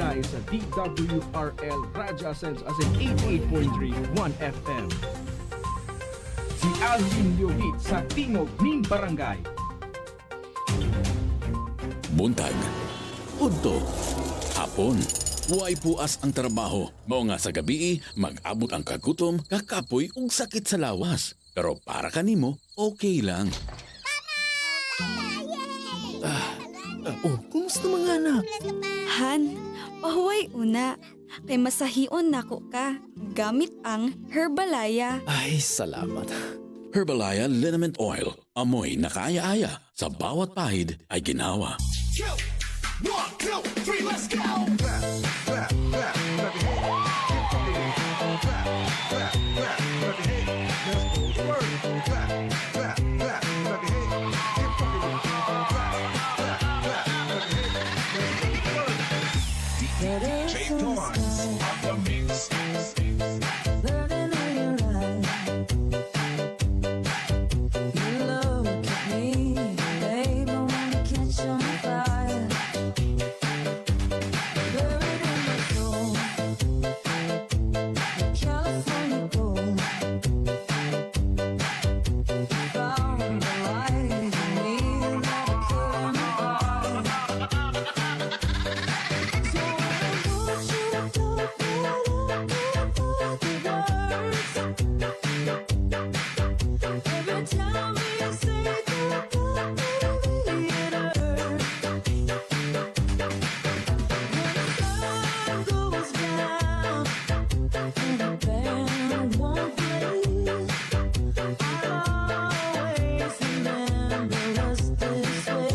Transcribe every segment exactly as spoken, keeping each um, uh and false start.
ay sa D W R L Radyo Ascenso as in eighty-eight point three One F M. Si Alvin Liobit sa Tingog nin Barangay. Buntag, udto, hapon, way puas ang trabaho. Mao nga sa gabii, mag-abot ang kagutom, kakapoy ug sakit sa lawas. Pero para kanimo, okay lang. Ah, ah, oh, kumusta mga anak? Han, pahuway una. Kay masahion nako ka gamit ang Herbalaya. Ay, salamat. Herbalaya Liniment Oil. Amoy nakaaya-aya. Sa bawat pahid ay ginawa. One, two, three, let's go! Clap, clap, clap, clap your hands. Keep fucking it. Clap, clap, clap, clap your hands. Let's go to work. Clap, clap, clap, clap your hands. Keep fucking it. Clap, clap, clap, clap your hands. Let's go to work. D J Torrance on the mix. Burning in your eyes. You look at me, babe, I wanna catch on fire. Buried in my soul, the California gold. Found the light in me, and I couldn't hide. So I want you to go right up and over the words. Every time we say goodbye, baby, it hurts. When the sun goes down and the band won't play, I'll always remember us this way.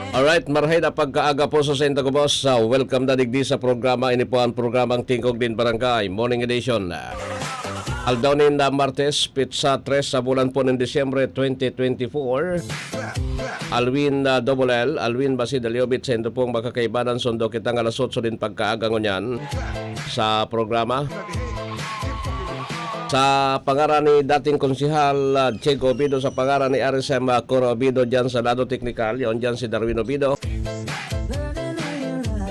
Alright, marhay na pagkaaga po sa saindong gabos. Ah, welcome na digdi sa programa. Ini po ang programang Tingog nin Barangay, Morning Edition. Aldaw nin, ah, Martes, petsa tres sa bulan po nin Disyembre twenty twenty-four. Alwin, ah, Double L, Alwin Basi Daliobit, saindo pong makakaibanan, sundo kitang alas otso nin pagkaaga ngunyan sa programa. Sa pangaran ni dating Konsehal, ah, Chico Obido, sa pangaran ni R S M, ah, Coro Obido, dyan sa lado teknikal, yon dyan si Darwin Obido.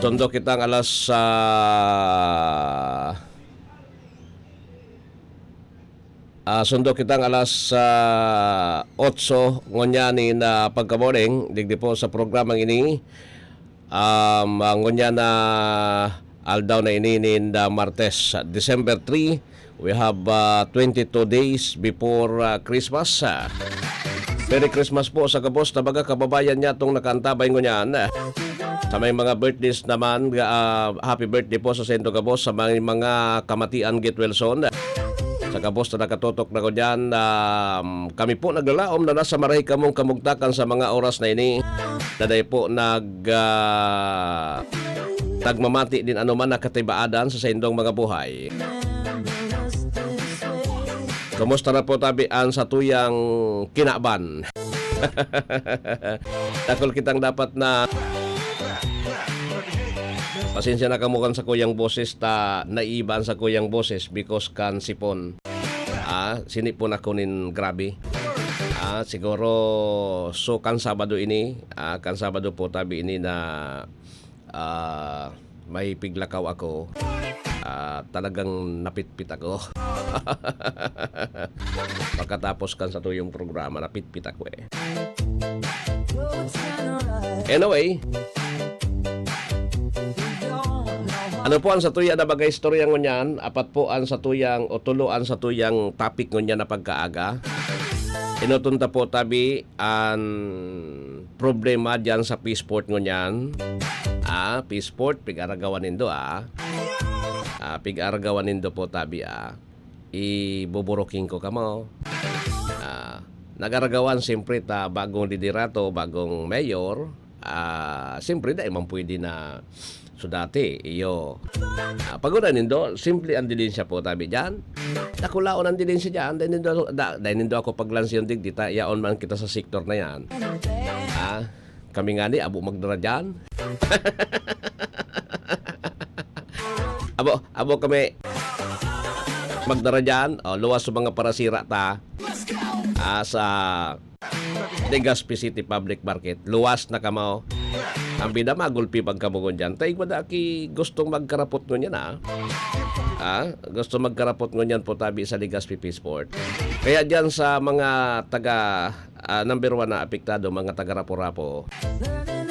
Sundo kitang alas, ah, ah, sundo kitang alas, ah, otso ngunyan nin, ah, pagka-morning, digdi po sa programang ini. Um, ah, ngunyan na aldaw na ini nin, ah, Martes, December three, we have, ah, twenty-two days before, ah, Christmas. Ah, Merry Christmas po sa gabos na mga kababayan nyatong nakaantabay ngunyan. Sa may mga birthdays naman, ah, happy birthday po sa saindo gabos, sa may mga kamatian, Get Well Soon. Sa gabos na nakatutok na ngunyan, um, kami po naglalaom na nasa marahay kamong kamugtakan sa mga oras na ini. Daday po nag, ah, tagmamati nin anoman na katibaadan sa saindong mga buhay. Kumusta na po tabi an satuyang kinaban? Dakul kitang dapat na pasensya na kamo kan sakuyang boses ta naiiba an sakuyang boses because kan sipon. Ah, sinipon ako nin grabe. Ah, siguro, so, kan Sabado ini, ah, kan Sabado po tabi ini na, ah, may piglakaw ako. Ah, talagang napitpit ako. Pagkatapos kan satuyang programa, napitpit ako, eh. Anyway, ano po ang satuya na bagay istorya ngunyan? Apat po ang satuyang o tulo ang satuyang topic ngunyan na pagkaaga. Inoton ta po tabi an problema diyan sa Peace Port ngunyan. Ah, Peace Port, pig-aragawan nindo, ah. Ah, pig-aragawan nindo po tabi, ah. Ibuburuking ko kamo. Ah, nag-aragawan siyempre ta bagong liderato, bagong mayor. Ah, siyempre, dai man pwede na so dati, iyo. Ah, pagod na nindo, simple ang dilin siya po tabi diyan. Dakulaon ang dilin siya diyan. Dai nindo, da, dai nindo ako paglansiyon digdi ta yaon man kita sa sektor na yan. Ah, kami nga ni, abo magdara diyan. Abo, abo kami magdara diyan. O, luwas sa mga parasira ta. Ah, sa Legazpi City Public Market. Luwas na kamo. Ang bida, magulpi pag kamungon dyan. Taig mo da ki gustong magkarapot ngunyan, ah. Ah, gusto magkarapot ngunyan po tabi sa Legazpi Peace Port. Kaya dyan sa mga taga, ah, number one na apektado, mga taga Rapu-Rapu.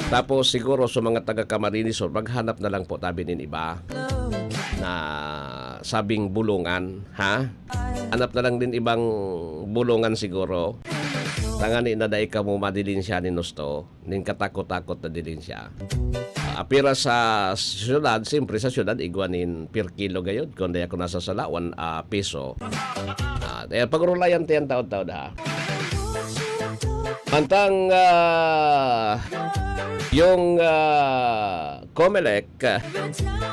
Tapos siguro sa mga taga Camarines Sur, maghanap na lang po tabi nin iba na sabing bulungan, ha? Hanap na lang din ibang bulungan siguro. Tangani na dai kamo madilin siya ni Nosto, nin katakot-takot na dilin siya. Ah, pira sa siyudad, siyempre sa siyudad, igwa nin per kilo gayod. Kung dai ako nasasala, one, ah, piso. Ah, eh, pag-urulayan ta yan taon-taon, ha? Mantang, ah, yung, ah, Comelec,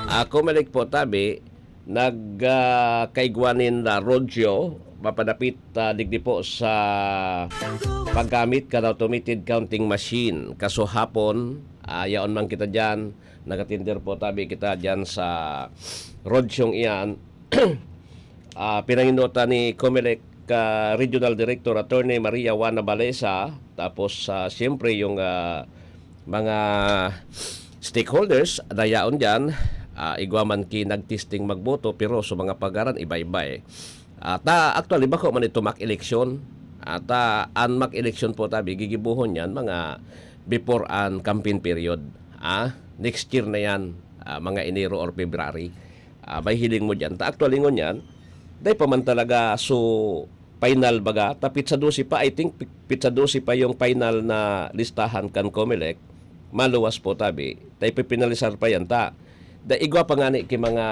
ah, Comelec po, tabi, nag, ah, kaigwa nin, ah, roadshow, mapadapit, ah, digdi po sa paggamit kan automated counting machine. Kasuhapon, ah, yaon man kita diyan, nagatinder po tabi kita diyan sa roadshow iyan. Ah, pinanginutan ni Comelec, ah, Regional Director Attorney Maria Juana Balesa, tapos, ah, siyempre yung, ah, mga stakeholders na yaon diyan, ah, igwa man ki nagtesting magboto, pero sa mga pagaran, iba-iba, eh. At, ah, actually, bako man ito mock election. At, ah, an mock election po, tabi, gigibohon yan mga before an campaign period. Ah, next year na yan, ah, mga Enero or February. Ah, may hiling mo diyan. Ta actually ngunyan, dai pa man talaga so final baga, ta petsa dose pa, I think, pi-, petsa dose pa yung final na listahan kan Comelec. Maluwas po tabi, ta ipipinalisar pa yan ta. Da igwa pa ngani ki mga,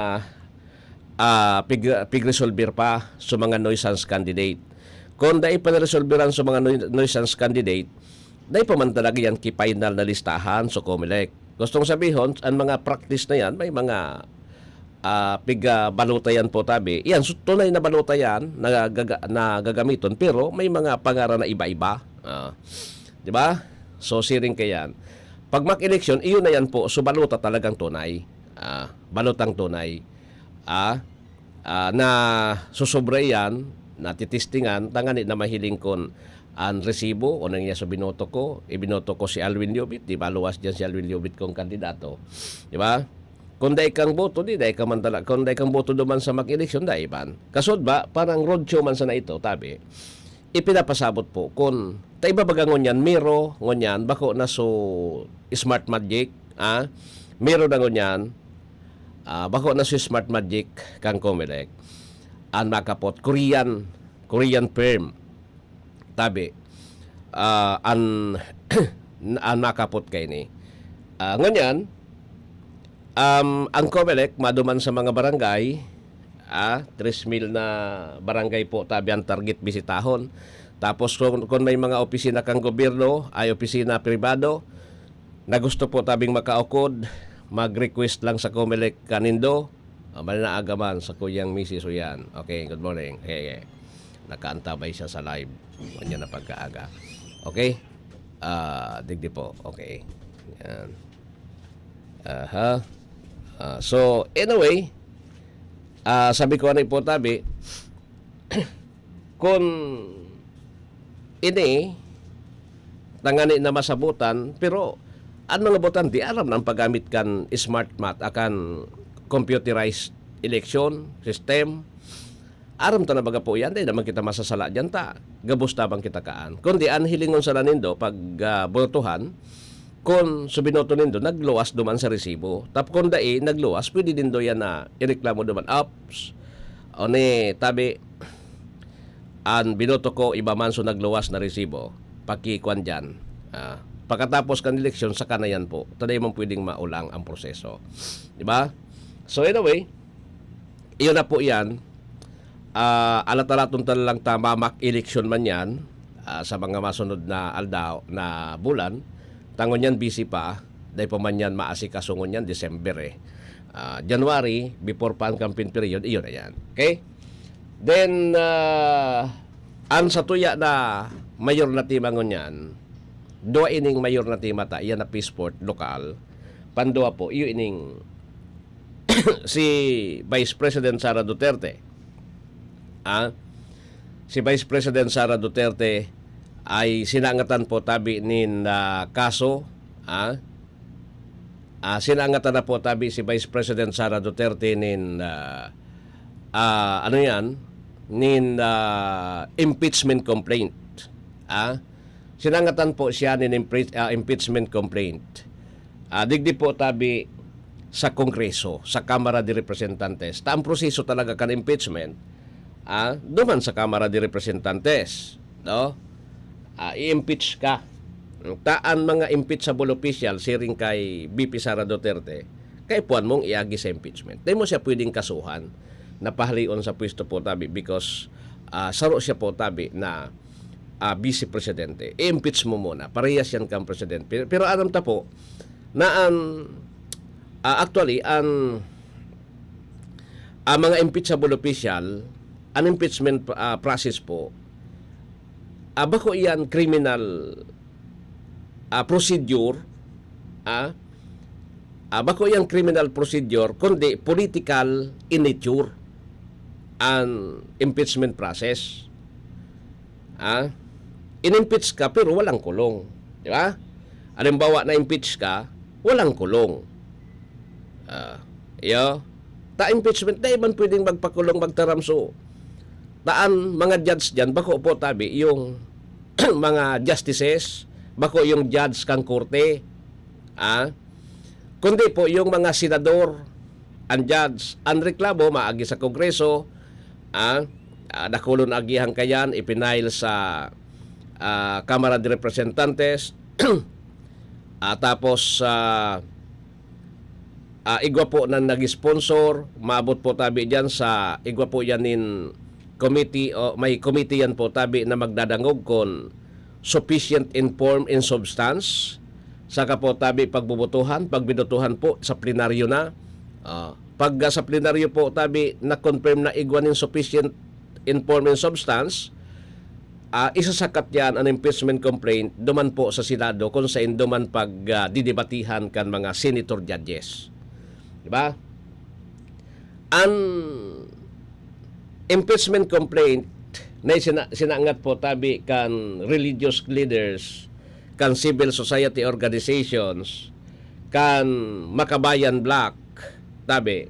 ah, pig-, pigresolver pa sa mga nuisance candidate. Kung dai pa naresolveran sa mga nui-, nuisance candidate, dai pa man talaga yan ki final na listahan sa Comelec. Gustong sabihon, ang mga practice na yan, may mga, ah, pig-, ah, balota yan po tabi. Yan, so, tunay na balota yan na gaga-, na gagamiton, pero may mga pangaran na iba-iba. Ah, di ba? So, siring ka yan. Pag mock election, iyon na yan po. So, balota talagang tunay. Ah, balotang tunay. Ah, ah, na susobra iyan, natitestingan, tangani na mahiling kon an resibo, o nang iya sa binoto ko, ibinoto ko si Alwin Llobet, di ba luwas diyan si Alwin Llobet kung kandidato? Di ba? Kung dai kang boto, di dai ka man tala-, kung dai kang boto duman sa mock election, dai man. Kasod ba, parang roadshow man sana ito, tabi. Ipinapasabot po, kun ta iba baga ngunyan, Mero, ngunyan, bako na so smart magic, ah? Mero na ngunyan, ah, bako na so smart magic kang Comelec. An makapot, Korean, Korean firm. Tabi, ah, an, an makapot kaini. Ah, ngunyan, um, ang Comelec, maduman sa mga barangay, ah, tres mil na barangay po, tabi, ang target bisitahon. Tapos kung, kung may mga opisina kang gobyerno, ay opisina pribado, na gusto po tabing makaukod, mag-request lang sa Comelec kanindo. Ah, malinaaga man sa kuyang misis o yan. Okay, good morning. Hey, hey. Nakaantabay siya sa live. Kanya na pagkaaga. Okay? Ah, digdi po. Okay. Yan. Aha. Ah, so, anyway, ah, sabi ko, ano po, tabi, kun ini, tangani na masabutan, pero an mga botante aram na an paggamit kan smart mat, akan computerized election system. Aram ta na baga po yan, dai naman kita masasala diyan ta. Gabos tabang kita kaan. Kundi an hilingon sana nindo pag, ah, botohan, kun sa binoto nindo, nagluwas duman sa resibo. Tap kun dai, nagluwas, pwede nindo yan na ireklamo duman. Ops, o ni, tabi, an binoto ko, iba man so nagluwas na resibo. Pakikuan diyan. Ah, pagkatapos kan eleksyon, saka na yan po. Ta dai man pwedeng maulang ang proseso. Di ba? So anyway, iyon na po yan. Ah, alat-alaton ta lang ta mamak eleksyon man yan, ah, sa mga masunod na aldaw, na bulan. Tangon yan, busy pa. Dai pa man yan maasikaso ngunyan, December eh. Ah, January, before pa ang campaign period, iyon na yan. Okay? Then, ah, an satuya na mayor na tema ngunyan, dua ining mayor na tema ta, iyan na Peaceport, lokal. Pandua po, iyo ining si Vice President Sara Duterte. Ah, si Vice President Sara Duterte ay sinangatan po tabi nin, ah, kaso, ah, ah, sinangatan na po tabi si Vice President Sara Duterte nin, ah, ah, ano yan, nin, ah, impeachment complaint. Ah, sinangatan po siya nin impre-, ah, impeachment complaint. Ah, digdi po tabi sa Kongreso, sa Kamara de Representantes. Ta ang proseso talaga kan impeachment, ah, duman sa Kamara de Representantes, no? Ah, i-impeach ka. Ta an mga impeachable official, siring kay V P Sara Duterte, kaipuhan mong iagi sa impeachment. Dai mo siya pwedeng kasuhan na pahaleon sa pwesto po tabi because, ah, saro siya po tabi na, ah, vice presidente. I-impeach mo muna. Parehas yan kang presidente. Pero, pero aram ta po na an, ah, actually, an, ang mga impeachable official, an impeachment, ah, process po, ah, bako iyan criminal, ah, procedure, ah, ah, bako iyan criminal procedure, kundi political in nature an impeachment process. Ah, in-impeach ka pero walang kulong, di ba? Halimbawa, na-impeach ka, walang kulong. Ah, iyo. Ta impeachment, dai man pwedeng magpakulong, magtaramso. Ta an mga judge diyan, bako po tabi yung mga justices, bako yung judge kang korte. Ah, kundi po yung mga senador, ang judge, ang reklamo maagi sa Kongreso, ah, ah, dakulon agihan kayan, ipinail sa, ah, Kamara de Representantes, ah, tapos, ah, ah, igwa po na nag-sponsor, maabot po tabi diyan sa igwa po yan nin committee, o may committee yan po tabi na magdadangog kon sufficient in form and substance, saka po tabi pagbubutuhan, pagbinutuhan po sa plenaryo na. Ah, pag, ah, sa plenaryo po tabi na-confirm na igwa nin sufficient in form and substance, ah, isasakat yan an impeachment complaint duman po sa Senado kung sain duman pag, ah, didebatihan kan mga senator judges. Di ba? An impeachment complaint na sina-, sinangat po tabi kan religious leaders, kan civil society organizations, kan Makabayan Bloc, tabi,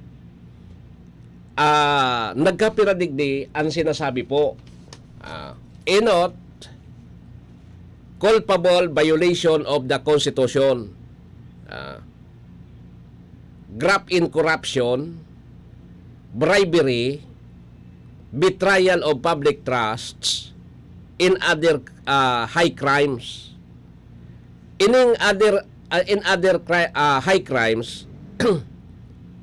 ah, nagkapira digdi an sinasabi po. Ah, enot, culpable violation of the Constitution. Ah, graft in corruption, bribery, betrayal of public trusts, in other, ah, high crimes. Ining other, ah, in other cri-, ah, high crimes,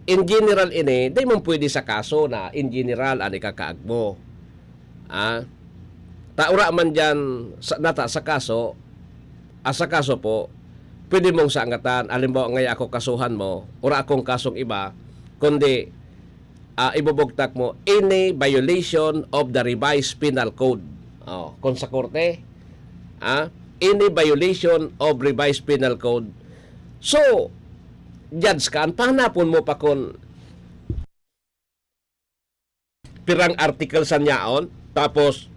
in general ini, dai man pwede sa kaso na in general an ikakaag mo. Ah, ta ura man diyan sa, nata sa kaso, ah, sa kaso po, pwede mong sangatan. Halimbawa, ngaya ako kasuhan mo, ura akong kasong iba, kundi, ah, ibubugtak mo, any violation of the Revised Penal Code. Oh, kung sa korte, ah, any violation of Revised Penal Code. So, judge ka, an pahanapon mo pa kun pirang article sa nyaon, tapos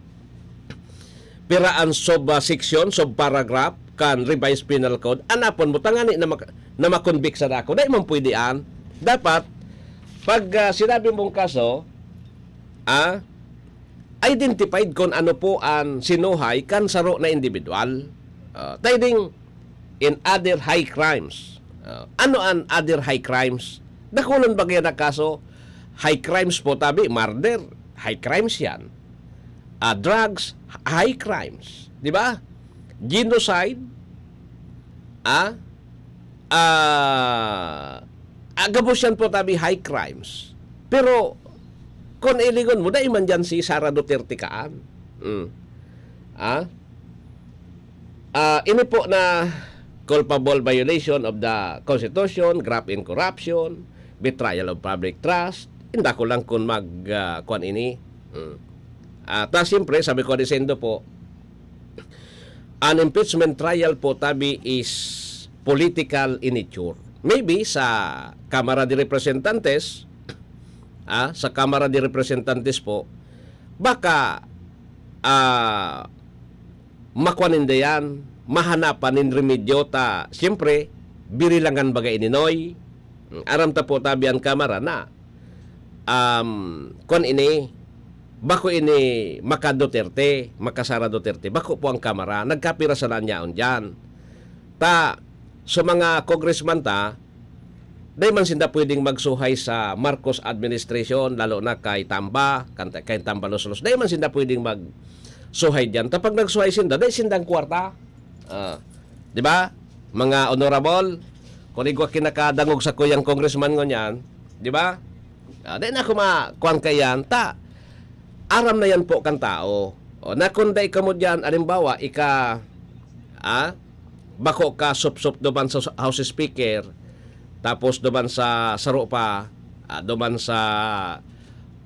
pira an sub, ah, section, sub paragraph kan Revised Penal Code, anapon mo tangani na mak-, na makonbik sa dako. Dai man pwede an. Dapat, pag, ah, sinabi mong kaso, ah, identified kung ano po an sinuhay kan saro na individual. Ah, ta iding in other high crimes. Ah, ano an other high crimes? Dakulon ba kaya na kaso? High crimes po tabi, murder, high crimes yan. Ah, drugs, high crimes. Di ba? Genocide, ah, ah, ah, gabos yan po tabi, high crimes. Pero, kung ilingon mo, dai man dyan si Sara Duterte kaan. Mm. Ah? Ah, ini po na culpable violation of the Constitution, graft in corruption, betrayal of public trust. Inda ko lang kung mag, ah, kuwan ini. Mm. Ah, ta siyempre, sabi ko, Diciendo po, an impeachment trial po, tabi, is political in nature. Maybe sa Kamara de Representantes, ah, sa Kamara de Representantes po, baka, ah, makwan ninda yan, mahanapan nin remedyo ta, siyempre, birilangan baga ini, Noy. Aram ta po, tabi an Kamara na, um, kwan ini, bako ini maka Duterte, maka Sara Duterte, bako po ang Kamara, nagkapira sana an yaon diyan. Ta, sa mga congressman ta, dai man sinda pwedeng magsuhay sa Marcos administration, lalo na kay Tamba, kan-, kay Tamba Loslos. Dai man sinda pwedeng magsuhay diyan. Ta pag nagsuhay sinda, dai sindang kwarta. Ah, di ba? Mga honorable, kung igwa kinakadangog sa kuyang congressman ngunyan, di ba? Ah, dai na ako ma-, kuwan kaiyan. Ta, aram na yan po kan tao. O, na kung dai kamo diyan, alimbawa, ika, ah, bako ka supsup duman sa House Speaker, tapos duman sa saro pa, ah, duman sa,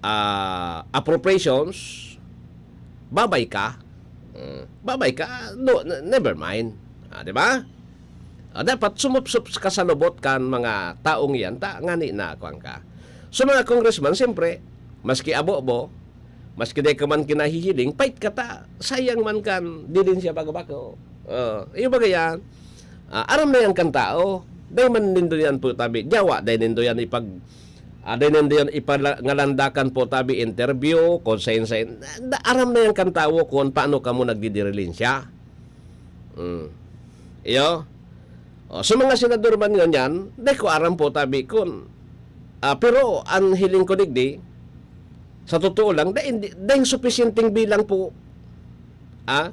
ah, appropriations, babay ka. Mm, babay ka, no, n-, never mind. Ah, di ba? Ah, dapat sumupsup ka sa lubot kan mga taong iyan, ta ngani na kuwan ka. So, mga congressman, siyempre, maski abobo, maski dai ka man kinahihiling, pait ka ta. Sayang man kan, di din siya bako-bako. Oh, iyo ba kaya? Ah, aram na yan kan tao. Dai man nindo yan po tabi. Yawa, dai nindo yan ipag-, ah, dai nindo yan ipala-, ngalandakan po tabi, interview, kung sain-sain. Da-, aram na yan kan tao kung paano kamo nagdidirilin siya. Mm. Iyo. O, sa mga senador man ngunyan, dai ko aram po tabi kun, ah, pero an hiling ko digdi, sa totoo lang, dai, dai supisyenteng bilang po. Ah?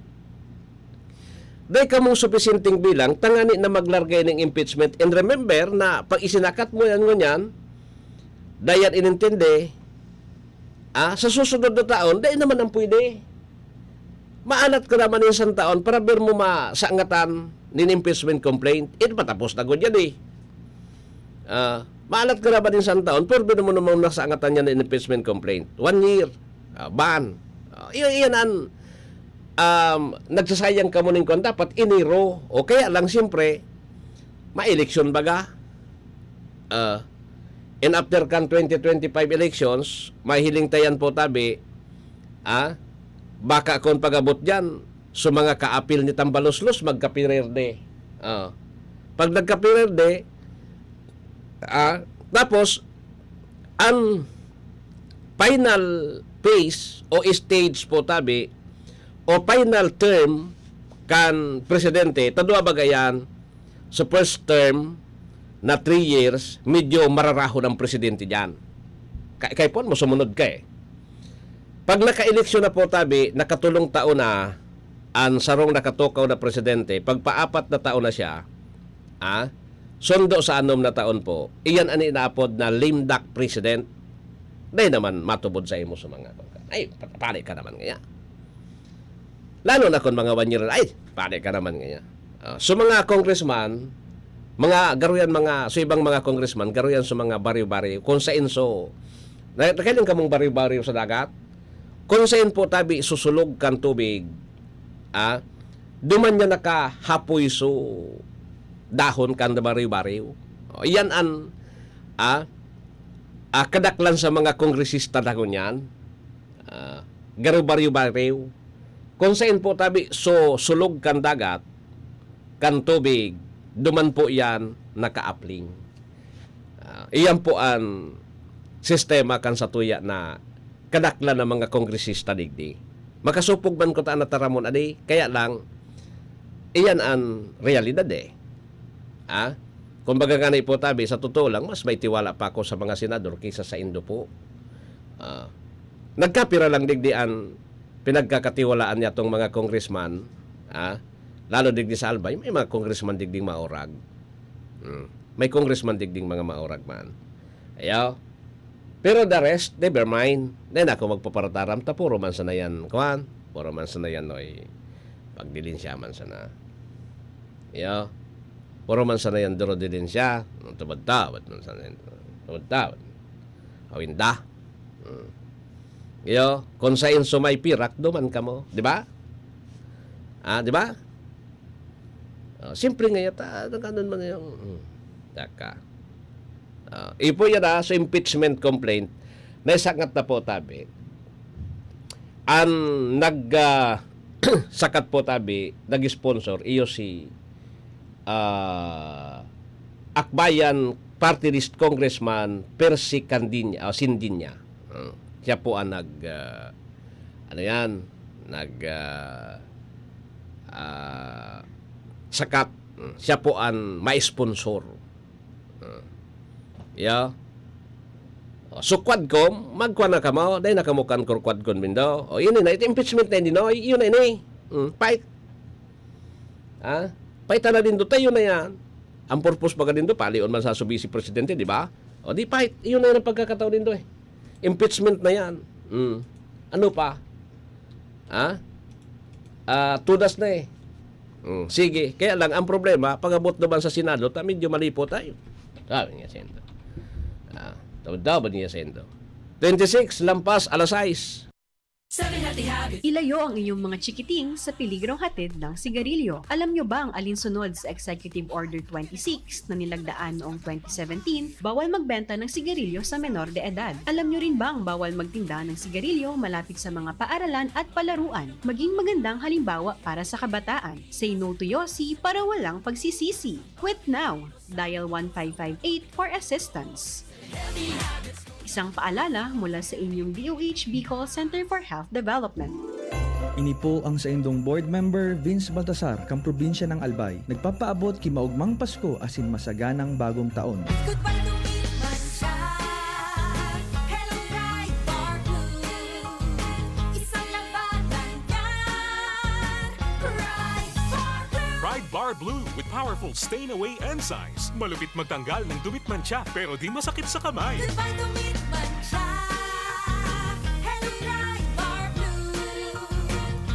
Dai kamong supisyenteng bilang, tangani na maglarga ning impeachment. And remember na pag isinakat mo yan ngunyan, dai yan inintindi, ah, sa susunod na taon, dai naman ang pwede. Maalat ka naman yung isang taon para bir mo masangatan nin impeachment complaint. Ito patapos na gud yan eh. Ah, maalat ka naman yung isang taon, pero bir mo naman masangatan yan nin impeachment complaint. One year. Ah, ban. Ah, iyan, iyan an, um, nagsasayang ka mo ning kwan. Dapat Enero. O kaya lang, siyempre, ma-eleksyon baga. Ah, and after kan twenty twenty-five elections, mahiling ta yan po tabi, ah, baka kung pag-abot dyan, so mga kaapil ni Tambaloslos, magkapirerde. Ah, pag nagkapirerde, ah, tapos, ang final phase o stage po tabi, o final term kan presidente, tadwa baga yan, sa first term na three years, medyo mararahon ang presidente diyan. Ka-, kay pon mo, sumunod ka eh. Pag naka-eleksyon na po tabi, nakatulong taon na ang sarong nakatukaw na presidente, pag paapat na taon na siya, ah, sundo sa anom na taon po, iyan an inaapod na lame duck president. Dai naman matubod sa imo sa mga, ay, pa-, pare ka naman kaya. Lalo na kung mga one year, ay, pare ka naman ngayon. Ah, so mga congressman, mga garuyan, mga, so ibang mga congressman, garuyan sa mga baryo-baryo, kung sa inso, na, nakailing kamong baryo-baryo sa dagat, kung sa po tabi susulog kan tubig, ah, duman niya nakahapoy so dahon kan baryo-baryo. O, iyan an, ah, ah, kadaklan sa mga kongresista na ngunyan. Ah, garo baryo-baryo. Kung sain po tabi so sulog kan dagat, kan tubig, duman po iyan nakaapling. Ah, iyan po an sistema kan satuya na kadaklan na mga kongresista digdi. Makasopog man kuta na taramon, adi, kaya lang, iyan an realidad, eh. Ah? Kumbaga ngani po tabi, sa totoo lang, mas may tiwala pa ako sa mga senador kaysa saindo po. Ah, nagkapira lang digdi an pinagkakatiwalaan niyatong mga congressman, ah, lalo digdi sa Albay, may mga congressman digding maurag. Hmm. May congressman digding mga maurag man. Ayaw. Pero the rest, never mind. Then ako magpaparataram ta, puro man sana yan, kwan? Puro man sana yan, oy. Pagdilinsya man sana. Ayaw. Puro man sana yan, duro dilinsya. Tubad-tubad man sana yan. Tubad-tubad. Awinda. Hmm. Iyo, kung sain sumay pirak, duman kamo. Di ba? Ah, di ba? Ah, simple nga yata, nagkanon man yung, hmm. Taka. Ah, ipo yan, ah, sa impeachment complaint, naisangat na po tabi. An nag, ah, sakat po tabi, nag-sponsor, iyo si, ah, Akbayan Party List Congressman Percy Candiña, ah, Sindiña. Ah, siya po ang nag, ah, ano yan, nag, ah, ah, sakat. Hmm, siya po ang ma-sponsor. Hmm. Yeah. O, so, Quadcom, magkwa na kamo, dai na kamo kan Quadcom nindo. O, ini na, ito impeachment na ini, no? Yun na ini. Hmm, fight. Ha? Fight na nindo, tayo na yan. Ang purpose baga nindo, palion man sa Vice Presidente, di ba? O, di fight. Yun na yan ang pagkakataon nindo, eh. Impeachment na yan. Hmm. Ano pa? Ha? Ah, tudas na, eh. Hmm, sige. Kaya lang, ang problema, pag-abot naman sa Senado, ta medyo malipo tayo. Sabi niya, Sendo. Ah, tawad-tawad niya, Sendo. Twenty-six, lampas, alas sais. Seven Healthy Habits. Ilayo ang inyong mga chikiting sa peligrong hatid ng sigarilyo. Alam nyo ba ang alinsunod sa Executive Order twenty-six na nilagdaan noong twenty seventeen? Bawal magbenta ng sigarilyo sa menor de edad. Alam nyo rin ba ang bawal magtinda ng sigarilyo malapit sa mga paaralan at palaruan? Maging magandang halimbawa para sa kabataan. Say no to Yossi para walang pagsisisi. Quit now! Dial one five five eight for assistance. Isang paalala mula sa inyong D O H Bicol Center for Health Development. Ini po ang saindong board member, Vince Baltasar, kan probinsya ng Albay. Nagpapaabot ki maogmang Pasko asin masaganang bagong taon. Goodbye to meat mancha. Hello, Pride Bar Blue. Isang labanan yan. Pride Bar Blue. Pride Bar Blue with powerful stain away enzymes. Malupit magtanggal ng dumit mancha, pero di masakit sa kamay. Goodbye to meat mancha. Hello, Pride Bar Blue.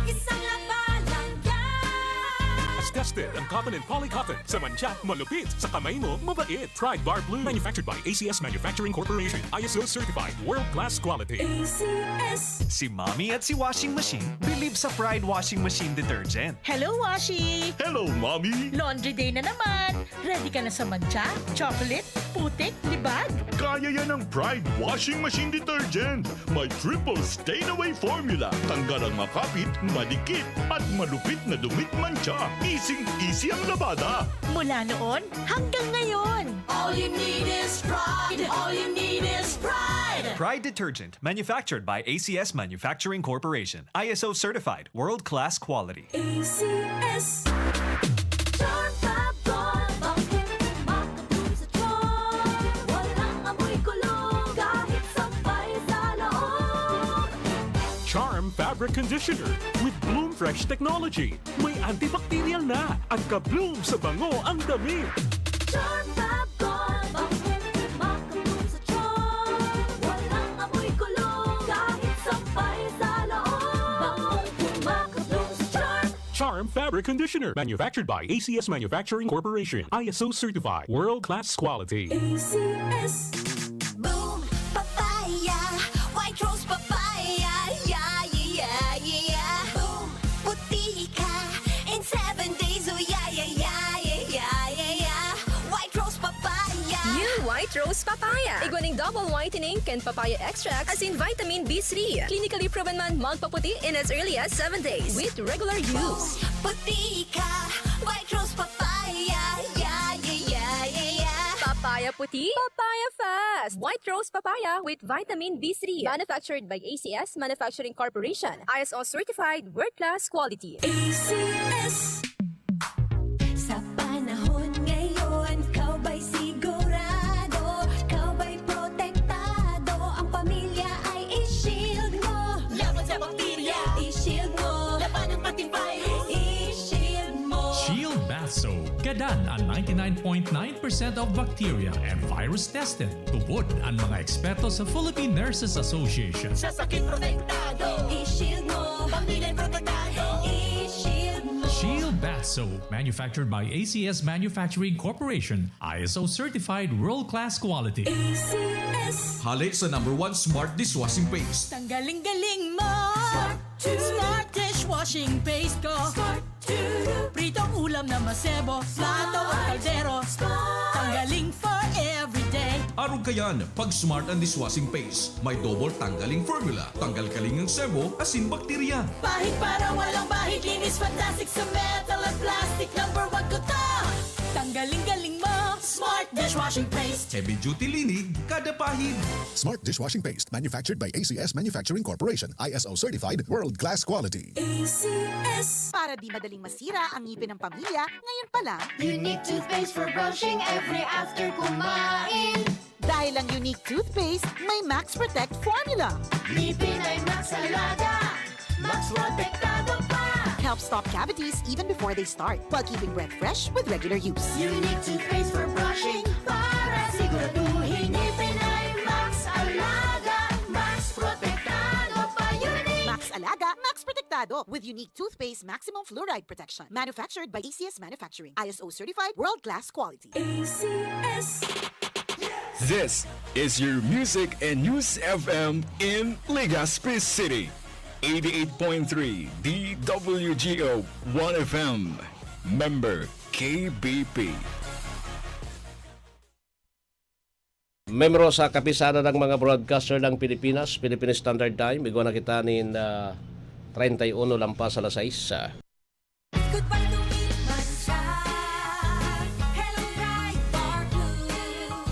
Isang labanan yan. As tested ang cotton and polycotton. Sa mancha, malupit. Sa kamay mo, mabait. Pride Bar Blue. Manufactured by A C S Manufacturing Corporation. I S O certified. World class quality. A C S. Si Mommy at si Washing Machine believe sa Pride Washing Machine Detergent. Hello, Washi! Hello, Mommy! Laundry day na naman! Ready ka na sa mancha, chocolate, putik, libag? Kaya yan ng Pride Washing Machine Detergent. May triple stain away formula. Tanggal ang makapit, madikit, at malupit na dumit mancha. Easy-easy ang labada. Mula noon hanggang ngayon. All you need is Pride. All you need is Pride. Pride Detergent, manufactured by A C S Manufacturing Corporation. I S O certified, world-class quality. A C S. Charm Fab Gold, bangkeng makabloom sa charm. Walang amoy kulog, kahit sampay sa loob. Charm Fabric Conditioner with Bloom Fresh Technology. May antibacterial na at ka-bloom sa bango ang damit. Charm Fab Gold, bangkeng makabloom sa charm. Walang amoy kulog, kahit sampay sa loob. Bangkeng makabloom sa charm. Charm Fabric Conditioner, manufactured by A C S Manufacturing Corporation, I S O certified, world-class quality. A C S. Boom Papaya, White Rose Papaya, yeah, yeah, yeah, yeah. Boom Puti ka in seven days, oh, yeah, yeah, yeah, yeah, yeah, yeah, yeah. White Rose Papaya. New White Rose Papaya. Igwa ning double whitening kan papaya extract asin vitamin B three. Clinically proven man magpaputi in as early as seven days with regular use. Puti ka, White Rose Papaya. Yeah, yeah, yeah, yeah, yeah. Papaya puti, papaya fast. White Rose Papaya with vitamin B three. Manufactured by A C S Manufacturing Corporation. I S O certified, world-class quality. A C S. Sa panahon ngayon, ikaw ba'y sigurado? Ikaw ba'y protektado? Ang pamilya ay i-shield mo. Laban sa bakterya, i-shield mo. Laban ng pating virus, i-shield mo. Shield Bath Soap. Gadan an ninety-nine point nine percent of bacteria and virus tested. Tubod an mga eksperto sa Philippine Nurses Association. Sa sakit protektado, i-shield mo. Pamilya protektado, i-shield mo. Shield Bath Soap, manufactured by A C S Manufacturing Corporation, I S O certified world-class quality. A C S. Hale sa number one smart dishwashing paste. Tanggaling-galing mo. Smart dishwashing paste ko. Smart. Pritong ulam na masebo, plato o kaldero. Tanggaling for everyday. Arog kayan, pag Smart an dishwashing paste, may double tanggaling formula. Tanggal kaling ang sebo, asin bakterya. Pahid para walang bahid, linis fantastic sa metal at plastic. Number one ko to. Tanggaling-galing mo, Smart dishwashing paste. Heavy duty linig, kada pahid. Smart dishwashing paste, manufactured by A C S Manufacturing Corporation, I S O certified, world class quality. A C S. Para di madaling masira ang ngipin ng pamilya, ngayon pa lang. Unique toothpaste for brushing every after kumain. Dahil ang Unique toothpaste may Max Protect formula. Ngipin ay Max Alaga, Max Protektado pa. Helps stop cavities even before they start, while keeping breath fresh with regular use. Unique toothpaste for brushing para siguraduhin ngipin ay Max Alaga, Max Protektado pa. Unique. Max Alaga, Max Protektado with Unique toothpaste maximum fluoride protection. Manufactured by A C S Manufacturing. I S O certified, world class quality. A C S. This is your music and news F M in Legazpi City. Eighty-eight point three D W G O One F M. Member K B P. Membro sa Kapisanan ng mga Broadcaster ng Pilipinas, Philippine Standard Time, igwa na kita nin, ah, treinta y uno lampas alas sais. Goodbye to meat mancha. Hello, Pride Bar Blue.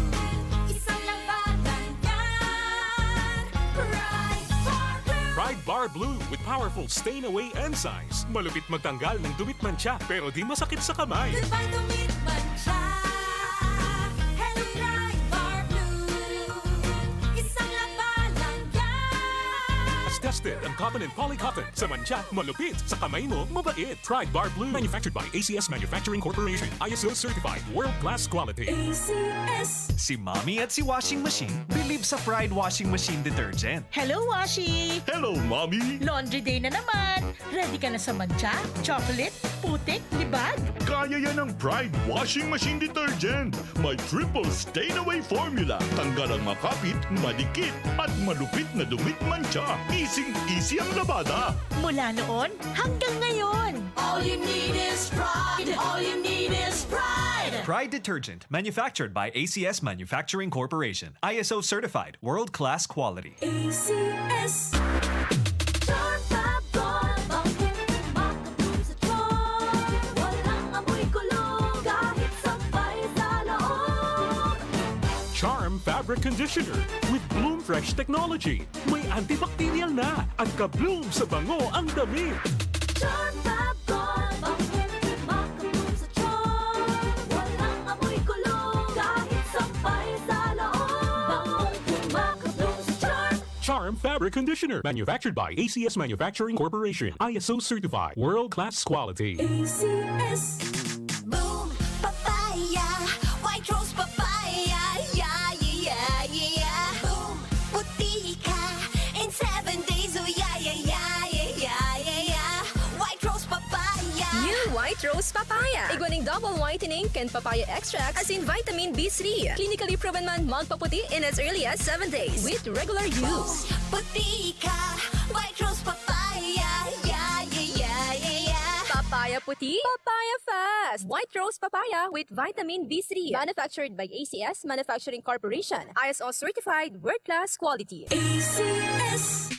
Isang labanan yan. Pride Bar Blue. Pride Bar Blue with powerful stain away enzymes. Malupit magtanggal ng dumit mancha, pero di masakit sa kamay. Goodbye to meat mancha. Hello, Pride Bar Blue. Isang labanan yan. As tested ang cotton and poly cotton. Sa mancha, malupit. Sa kamay mo, mabait. Pride Bar Blue. Manufactured by A C S Manufacturing Corporation. I S O certified. World class quality. A C S. Si Mommy at si Washing Machine believe sa Pride Washing Machine Detergent. Hello, Washi! Hello, Mommy! Laundry day na naman! Ready ka na sa mancha, chocolate, putik, libag? Kaya yan ng Pride Washing Machine Detergent. May triple stain away formula. Tanggal ang makapit, madikit, at malupit na dumit mancha. Easy-easy ang labada. Mula noon hanggang ngayon. All you need is Pride. All you need is Pride. Pride Detergent, manufactured by A C S Manufacturing Corporation. I S O certified, world-class quality. A C S. Charm Fab Gold, bangkong makabloom sa charm. Walang amoy kulog, kahit sampay sa loob. Charm Fabric Conditioner with Bloom Fresh Technology. May antibacterial na at ka-bloom sa bango ang damit. Charm Fab Gold, bangkong makabloom sa charm. Walang amoy kulog, kahit sampay sa loob. Bangkong makabloom sa charm. Charm Fabric Conditioner, manufactured by A C S Manufacturing Corporation, I S O certified, world-class quality. A C S. Boom Papaya, White Rose Papaya, yeah, yeah, yeah, yeah, yeah. Boom, puti ka in seven days, oh yeah, yeah, yeah, yeah, yeah, yeah, yeah. White Rose Papaya. New White Rose Papaya. Igwa ning double whitening kan papaya extract, asin vitamin B three. Clinically proven man magpaputi in as early as seven days with regular use. Puti ka, White Rose Papaya, yeah, yeah, yeah, yeah, yeah. Papaya Puti, Papaya Fest! White Rose Papaya with Vitamin B three. Manufactured by A C S Manufacturing Corporation. I S O certified, world-class quality. A C S.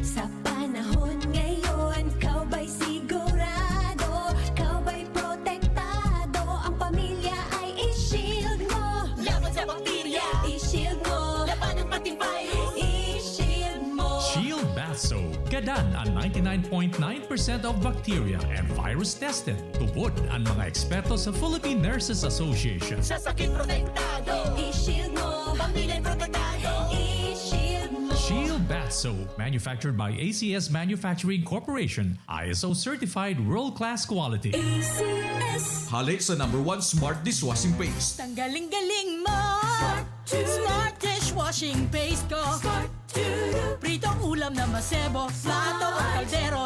Sa panahon ngayon, ikaw ba'y sigurado? Ikaw ba'y protektado? Ang pamilya ay i-shield mo. Laban sa bakterya, i-shield mo. Labanan pati virus, i-shield mo. Shield Bath Soap. Gadan an ninety-nine point nine percent of bacteria and virus tested. Tubod an mga eksperto sa Philippine Nurses Association. Sa sakit protektado, i-shield mo. Pamilya protektado, i-shield mo. Shield Bath Soap, manufactured by A C S Manufacturing Corporation, I S O certified world-class quality. A C S. Hale sa number one smart dishwashing paste. Tanggaling-galing mo. Smart dishwashing paste ko. Pritong ulam na masebo, plato o kaldero.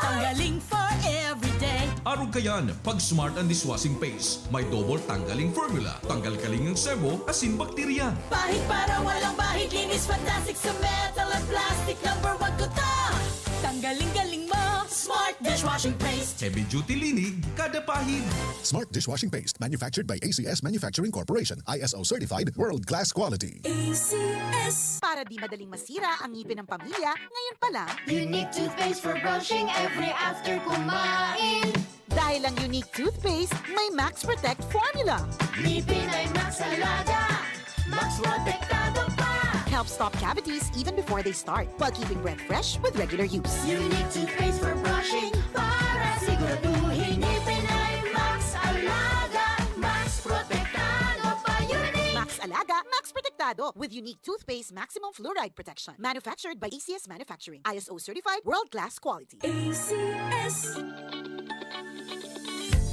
Tanggaling for everyday. Arog kayan, pag Smart an dishwashing paste, may double tanggaling formula. Tanggal kaling ang sebo, asin bakterya. Pahid para walang bahid, linis fantastic sa metal at plastic. Number one ko to. Tanggaling-galing mo, Smart dishwashing paste. Heavy duty linig, kada pahid. Smart dishwashing paste, manufactured by A C S Manufacturing Corporation, I S O certified, world-class quality. A C S. Para di madaling masira ang ngipin ng pamilya, ngayon pa lang. Unique toothpaste for brushing every after kumain. Dahil ang Unique toothpaste may Max Protect formula. Ngipin ay Max Alaga, Max Protektado pa. Helps stop cavities even before they start, while keeping breath fresh with regular use. Unique toothpaste for brushing para siguraduhin ngipin ay Max Alaga, Max Protektado pa. Unique! Max Alaga, Max Protektado with Unique Toothpaste Maximum Fluoride Protection. Manufactured by A C S Manufacturing. I S O certified, world-class quality. A C S.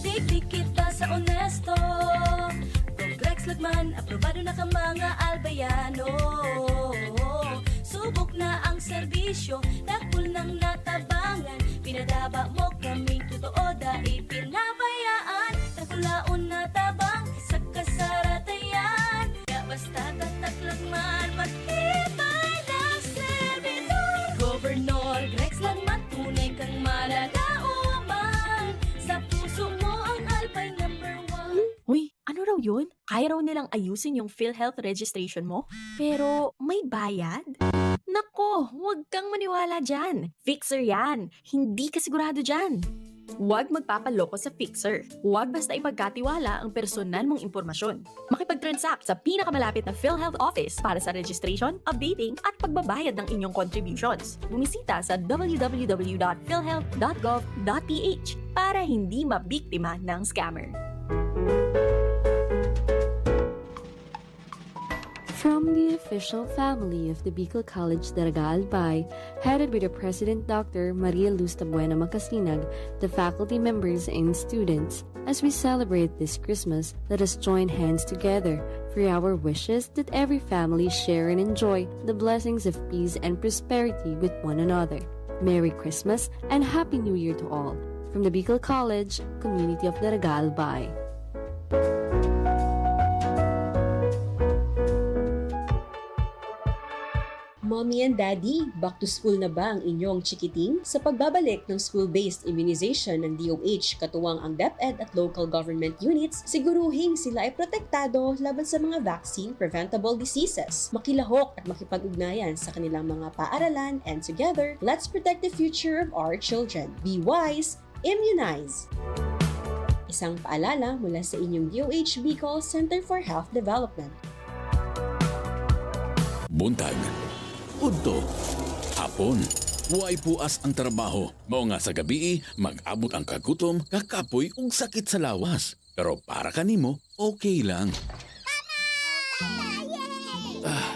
Dikdik kita sa onesto. Progrex Lagman, aprobado na ka mga Albayano. Subok na ang serbisyo, dakul nang natabangan. Pinadaba mo kaming totoo, dai pinabayaan. Dakulaon na tabang sa kasaratayan. Kaya basta tatak Lagman, matibay na servidor. Gobernador Grex Lagman, tunay kang mananauman. Sa puso mo ang Albay number one. Uy, ano raw yun? Kaya raw nilang ayusin yung PhilHealth registration mo? Pero may bayad? Nako, huwag kang maniwala dyan. Fixer yan. Hindi ka sigurado dyan. Huwag magpapaloko sa fixer. Huwag basta ipagkatiwala ang personal mong impormasyon. Makipag-transact sa pinakamalapit na PhilHealth office para sa registration, updating, at pagbabayad ng inyong contributions. Bumisita sa w w w dot philhealth dot gov dot p h para hindi mabiktima ng scammer. From the official family of the Bicol College Daraga Albay, headed by the President Doctor Maria Luz Tabuena Macasinag, the faculty members and students, as we celebrate this Christmas, let us join hands together for our wishes that every family share and enjoy the blessings of peace and prosperity with one another. Merry Christmas and Happy New Year to all. From the Bicol College, Community of Daraga Albay. Mommy and Daddy, back to school na ba ang inyong chikiting? Sa pagbabalik ng school-based immunization ng D O H, katuwang ang DepEd at local government units, siguruhing sila ay protektado laban sa mga vaccine-preventable diseases. Makilahok at makipag-ugnayan sa kanilang mga paaralan, and together, let's protect the future of our children. Be wise, immunize! Isang paalala mula sa inyong D O H Bicol Center for Health Development. Buntag, udto, hapon, way puas ang trabaho. Mao nga sa gabii, mag-abot ang kagutom, kakapoy ug sakit sa lawas. Pero para kanimo, okay lang. Ah,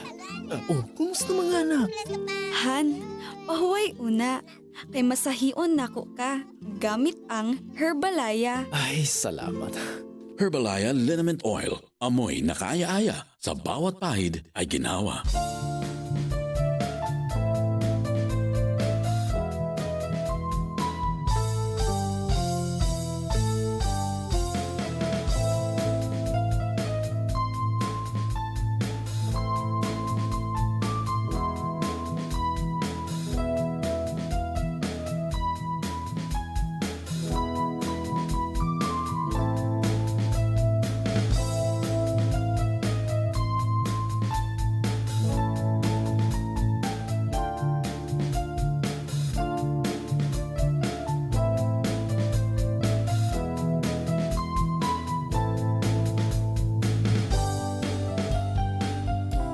ah, oh, kumusta mga anak? Han, pahuway una. Kay masahion nako ka gamit ang Herbalaya. Ay, salamat. Herbalaya Liniment Oil. Amoy na kaaya-aya. Sa bawat pahid ay ginhawa.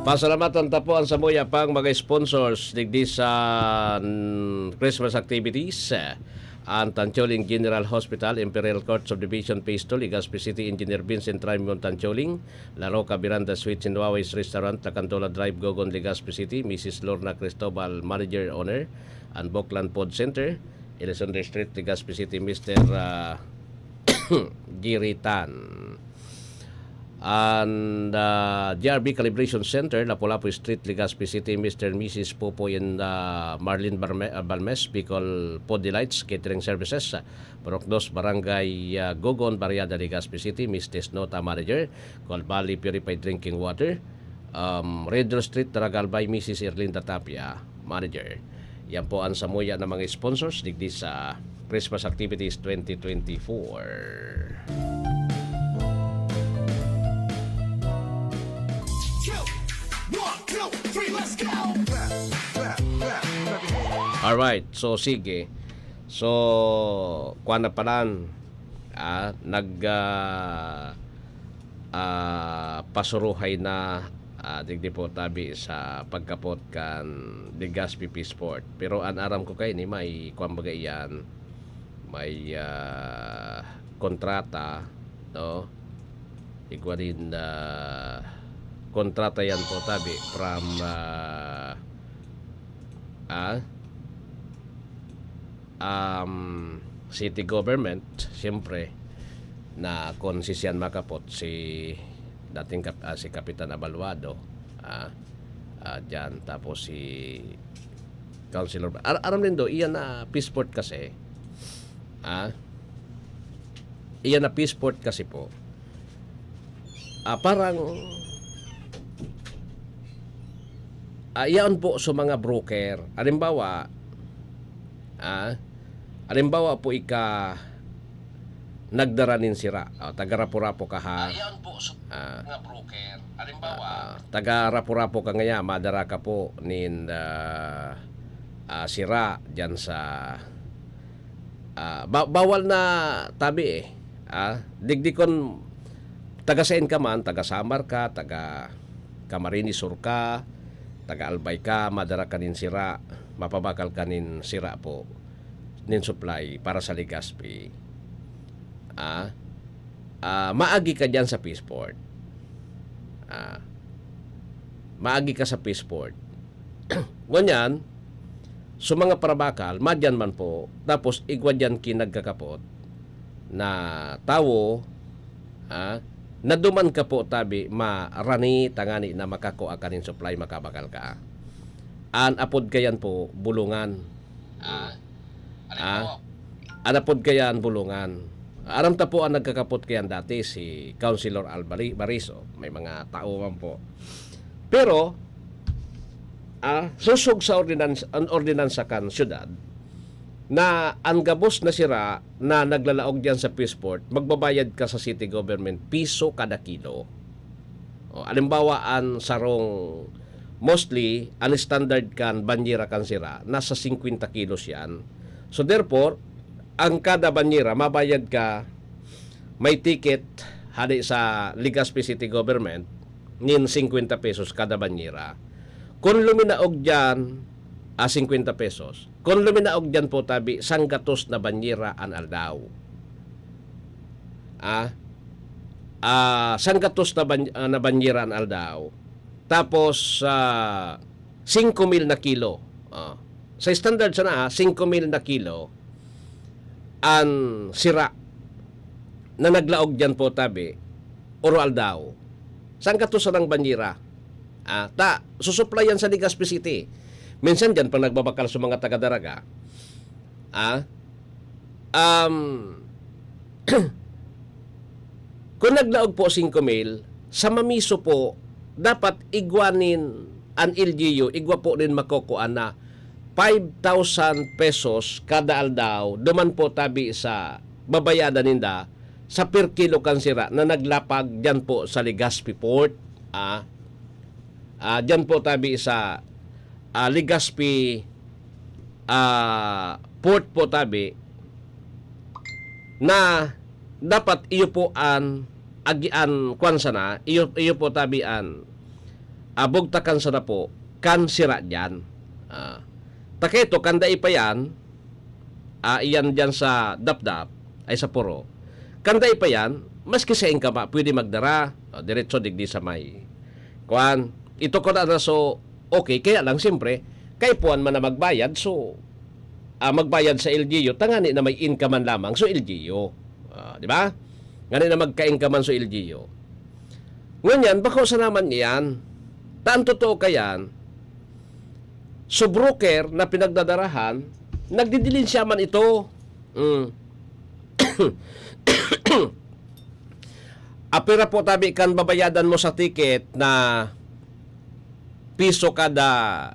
Pasalamatan ta po an samuya pang mga sponsors digdi sa, mm, Christmas activities. An Tancholing General Hospital, Imperial Court Subdivision, Phase two, Legazpi City, Engineer Vincent Raymond Tancholing, La Roca Miranda Suites and Huawei's Restaurant, Tacantola Drive, Gogon, Legazpi City, Missus Lorna Cristobal, Manager Owner, an Boklan Food Center, Elizondo Street, Legazpi City, Mister, ah, Giritan. And, ah, G R B Calibration Center, Lapu-Lapu Street, Legazpi City, Mister and Missus Popoy and, ah, Marlene Barme-, ah, Balmes, Bicol Food Delights Catering Services, Purok Dos, Barangay, ah, Gogon, Barriada, Legazpi City, Missus Nota Manager, Cold Valley Purified Drinking Water, um, Red Rose Street, Taragal by Missus Erlinda Tapia, Manager. Yan po ang samuya ng mga sponsors digdi sa Christmas Activities twenty twenty-four. Alright, so sige. So, kuwan na palan, ah, nag, ah, ah, pasuruhay na, ah, digdi po tabi sa pagkapot kan Legazpi Peace Fort. Pero an aram ko kaini may, kuwan baga iyan, may, ah, kontrata, no? Igwa din, ah, kontrata yan po tabi from, ah, ah, um, city government, siyempre, na kung si siyan makapot, si dating kap-, ah, si Kapitan Abaluado, ah, ah, dyan, tapos si Councilor Ba-, ar-, aram nindo, iyan na Peace Fort kasi, ah, iyan na Peace Fort kasi po, ah, parang, ah, iyan po sa mga broker. Halimbawa, ah, halimbawa po ika nagdara nin sira. Ah, taga Rapu-Rapu ka ha. Ayan po, so, Ah. mga broker. Halimbawa, Ah, taga Rapu-Rapu ka ngaya, madara ka po nin, ah, ah, sira diyan sa, ah, ba-, bawal na tabi eh. Ah, digdi kon taga sain ka man, taga Samar ka, taga Camarines Sur ka, taga Albay ka, madara ka nin sira, mapabakal ka nin sira po, nin supply para sa Legazpi. Ah, ah, maagi ka diyan sa Peace Fort. Ah, maagi ka sa Peace Fort. Ngunyan, so mga parabakal, madyan man po, tapos igwa diyan ki nagkakapot na tawo, ah, na duman ka po tabi marani tangani na makakua ka nin supply, makabakal ka. An apod kayan po, bulungan. Ah, Ah, an apod kayan, bulungan. Aram ta po an nagkakapot kayan dati, si Councilor Al Bari-, Bariso. May mga tao man po. Pero, ah, sosog sa ordinans-, an ordinansa kan syudad na an gabos na sira na naglalaog diyan sa Peace Fort, magbabayad ka sa city government piso kada kilo. O, alimbawa, an sarong, mostly, an standard kan banyera kan sira, nasa singkwenta kilos yan. So, therefore, ang kada banyera, mabayad ka, may ticket, hali sa Legazpi City Government, nin singkwenta pesos kada banyera. Kung luminaog dyan, ah, singkwenta pesos. Kung luminaog dyan po, tabi, sanggatos na banyera an aldaw. Ah, ah, sanggatos na ban-, ah, na banyera an aldaw. Tapos, ah, singko mil na kilo. Ah, sa standard sana, ah, singko mil na kilo an sira na naglaog dyan po, tabi, oro aldaw. Sanggatos sanang banyera. Ah, ta, susuplayan sa Legazpi City. Minsan dyan pa nagbabakal sa mga taga-Daraga. Ah, um, kung naglaog po singko mil, sa mamiso po, dapat igwa nin an L G U, igwa po nin makukuha na five thousand pesos kada aldaw, duman po tabi sa babayadan ninda sa per kilo kan sira na naglapag dyan po sa Legazpi Port. Ah, ah, dyan po tabi sa, ah, Legazpi, ah, Port po tabi na dapat iyo po an agi-, an kwan sana, iyo, iyo po tabi an ah, bugtakan sana po kan sira diyan. Ah, ta kaito, kan dai pa yan, ah, iyan diyan sa Dapdap, ay sa Puro. Kan dai pa yan, maski saen ka pa, pwede magdara. O, diretso digdi sa may, kuwan, ito ko na, na so, okay, kaya lang, siyempre, kaipuhan man na magbayad, so, ah, magbayad sa L G U, tangani na may income man lamang, so L G U. Ah, di ba? Ngani na magka-income man so L G U. Ngunyan, bako sa naman iyan. Ta an totoo kayan, so broker na pinagdadarahan, nagdidilinsya man ito. Mm. Apira po tabi kan babayadan mo sa ticket na piso kada,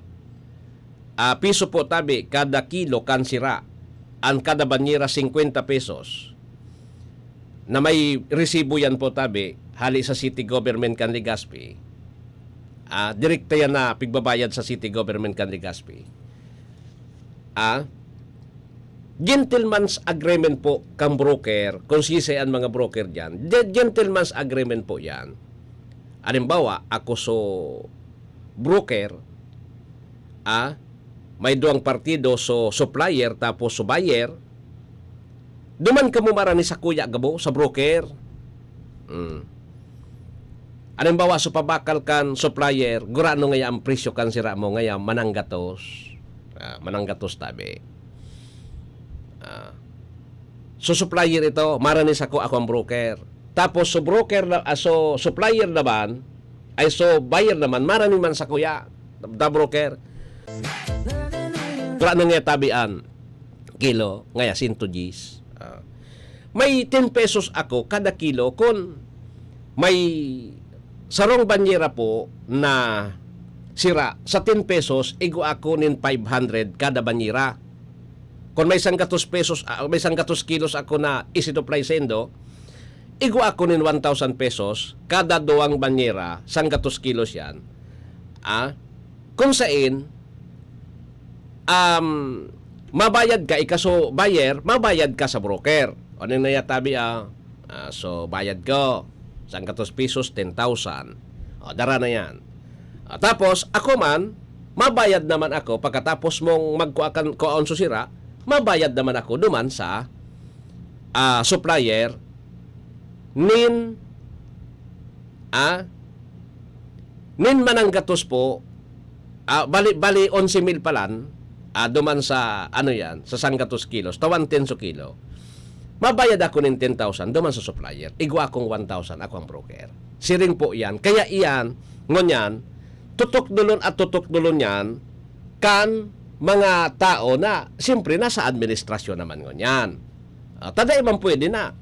ah, piso po tabi kada kilo kan sira. An kada banyera, singkwenta pesos. Na may resibo yan po tabi, hali sa city government kan Legazpi. Ah, direkta yan na pigbabayad sa city government kan Legazpi. Ah, gentleman's agreement po kang broker, kung sisay an mga broker diyan. Ge-, gentleman's agreement po yan. Halimbawa, ako so broker, ah, may duwang partido, so supplier, tapos so buyer. Duman kamo marani sakuya gabo, sa broker. Mm. Halimbawa, so pabakal kan supplier, gurano ngaya ang presyo kan sira mo, ngaya mananggatos. Ah, mananggatos tabi. Ah. So, supplier ito, marani sako, ako ang broker. Tapos, so broker na, ah, so supplier naman, ay so buyer naman, marani man sakuya, da broker. Gurano ngaya tabian, kilo, ngaya sinto diyes. Ah. May ten pesos ako kada kilo kun may sarong banyera po na sira, sa ten pesos, igwa ako nin five hundred kada banyera. Kun may sanggatos pesos, ah, may sanggatos kilos ako na isi-supply saindo, igwa ako nin one thousand pesos kada duwang banyera, sanggatos kilos yan. Ah, kung sain, um, mabayad ka, ika so buyer, mabayad ka sa broker. O, ano na yatabi, ah? Ah, so, bayad ko, sanggatos pesos, ten thousand. O, dara na yan. Ah, tapos, ako man, mabayad naman ako, pagkatapos mong magkua kan, kuaon so sira, mabayad naman ako duman sa, ah, supplier, nin, ah, nin mananggatos po, ah, bali, bali, onse mil palan, ah, duman sa, ano yan, sa sanggatos kilos, tawan ten so kilo. Mabayad ako nin ten thousand duman sa supplier. Igwa akong one thousand, ako ang broker. Siring po yan. Kaya iyan, ngunyan, tutukdolon at tutukdolon yan kan mga tao na, siyempre, nasa administrasyon naman ngunyan. Ah, ta dai man pwede na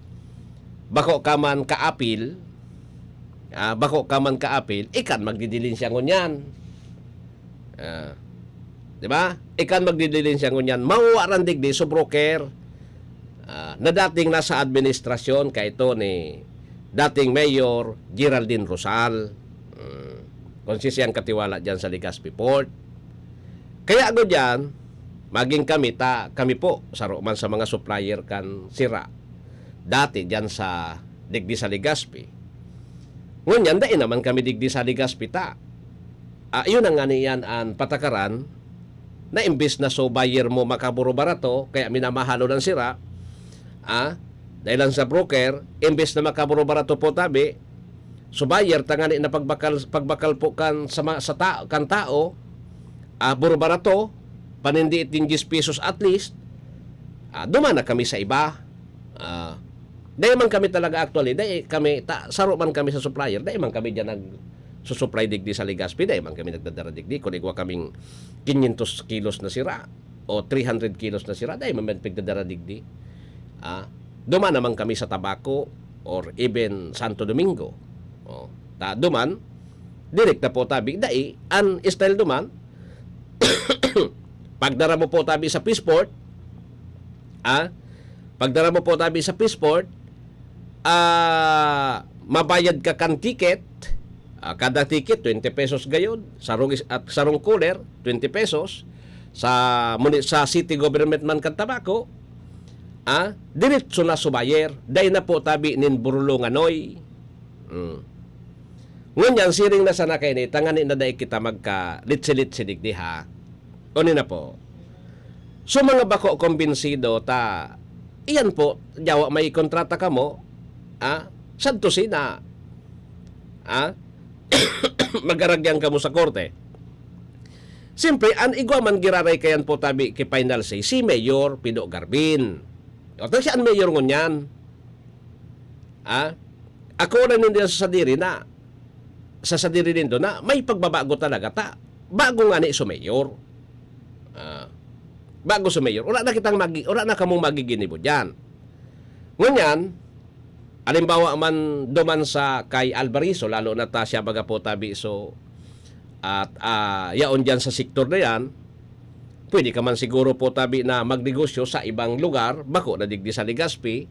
bako ka man kaapil, ah, bako ka man kaapil, ikan magdidilinsya ngunyan. Ah, di ba? Ikan magdidilinsya ngunyan. Mawaran digdi so broker, ah, na dating nasa administrasyon, kaito ni dating Mayor Geraldine Rosal. Mm. Kung si siyang katiwala dyan sa Legazpi Port. Kaya ako dyan, maging kami ta, kami po, saro man sa mga supplier kan sira. Dati dyan sa, digdi sa Legazpi. Ngunyan, dai naman kami digdi sa Legazpi ta. Ah, yun ang ngani yan an patakaran, na imbes na so buyer mo makaburo-barato, kaya minamahalon ang sira, ah, dahil lang sa broker, imbes na makaburo-barato po tabi, so buyer, tangani na pagbakal, pagbakal po kan, sa, ma-, sa ta-, kan tao, ah, buro-barato, panindi iting diyes pesos at least, ah, duman na kami sa iba. Ah, dai man kami talaga, actually, dai kami, ta-, saro man kami sa supplier, dai man kami diyan nag-susupply digdi sa Legazpi, dai man kami nagdadara digdi. Kung igwa kaming quinientos kilos na sira o three hundred kilos na sira, dai man pigdadara digdi. Ah, duman naman kami sa Tabaco or even Santo Domingo. Oh, ta-, duman, direkta po tabi, dai, an style duman, pagdara mo po tabi sa Peaceport, ah, pagdara mo po tabi sa Peaceport, ah, mabayad ka kan ticket, ah, kada ticket, twenty pesos gayod, sarong is-, at sarong cooler, twenty pesos, sa muni-, sa city government man kan Tabaco, ah, diretso na sa buyer, dai na po tabi nin burulonganoy. Mm. Ngunyan, siring na sana kaini, tangani na dai kita magka-litsi-litsi digdi, ha? Uni na po. So, mga bako kumbinsido ta, iyan po, yawa may kontrata kamo, ah, sadto si na, ah, mag-aragyan kamo sa korte. Siyempre, an igwa man giraray kayan po tabi ki final say, si Mayor Pido Garbin. O, ta siya an mayor ngunyan. Ah, ako na ninda sa sadiri na, sa sadiri nindo na may pagbabago talaga ta. Bago nga ni so mayor. Ah, bago so mayor. Wala na kitang magi-, wala na kamong magiginibo diyan. Ngunyan, halimbawa man duman sa kay Alvarizo, lalo na ta siya baga po tabi so, at, ah, yaon diyan sa sektor na yan, pwede ka man siguro po tabi na magnegosyo sa ibang lugar, bako na digdi sa Legazpi,